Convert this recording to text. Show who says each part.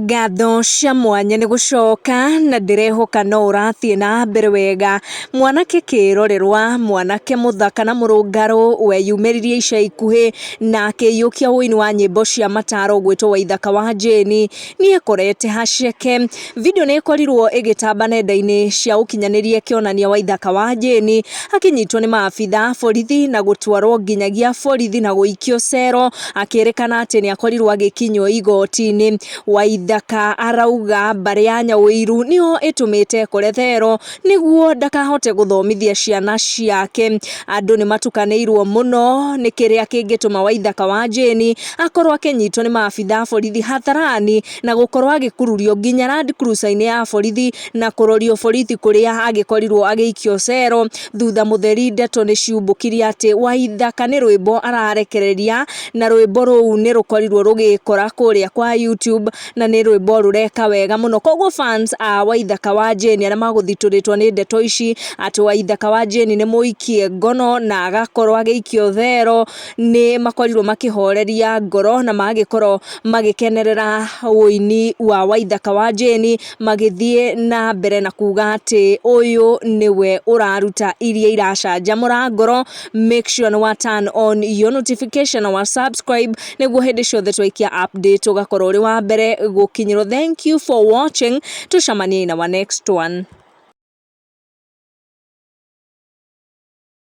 Speaker 1: Ngatho cia mwanya nĩ gũcoka na ndĩrehoka no ũrathiĩ na mbere wega. Mwanake kĩrorerwa, mwanake mũthaka na mũrũngarũ weyumĩririe ica ikuhĩ na akĩiyũkia ũini wa nyĩmbo cia mataro ũgwĩtwo Waithaka wa Jane nĩekorete haceke. Video nĩ ĩkorirwo ĩgĩtamba nenda-inĩ cia ũkinyanĩria ĩkĩonania Waithaka wa Jane akĩnyitwo nĩ maabitha a borithi na gũtwarwo nginyagia borithi na gũikio cero akĩrĩkana atĩ nĩ akorirwo agĩkinyio igoti-inĩ. Waithaka arauga mbarĩ ya Nyaũiru nĩyo ĩtũmĩte ekore thero nĩguo ndakahote gũthomithia ciana ciake. Andũ nĩ matukanĩirwo mũno nĩ kĩrĩa kĩngĩtũma Waithaka wa Jane akorwo akĩnyitwo nĩ maabitha a borithi hadharani na gũkorwo agĩkururio nginya Land Cruiser-inĩ ya borithi na kũrorio borithi kũrĩa agĩkorirwo agĩikio cero. Thutha mũtheri ndeto nĩ ciumbũkirie atĩ Waithaka nĩ rwĩmbo ararekereria na rwĩmbo rũu nĩ rũkorirwo rũgĩkora kũrĩa kwa YouTube na nĩ rwĩmbo rũreka wega mũno. Koguo fans a Waithaka wa Jane arĩa magũthitũrĩtwo nĩ ndeto ici atĩ Waithaka wa Jane nĩ mũikie ngono na agakorwo agĩikio thero nĩ makorirwo makĩhoreria ngoro na magagĩkorwo magĩkenerera ũini wa Waithaka wa Jane magĩthiĩ na mbere na kuga atĩ ũyũ nĩwe ũraruta iria iracanjamũra ngoro. Make sure nĩ wa turn on your notification na wa subscribe nĩguo hĩndĩ ciothe twaikia update ũgakorwo ũrĩ wa mbere gũkinyĩrwo. Thank you for watching, tũcemanie in our next one.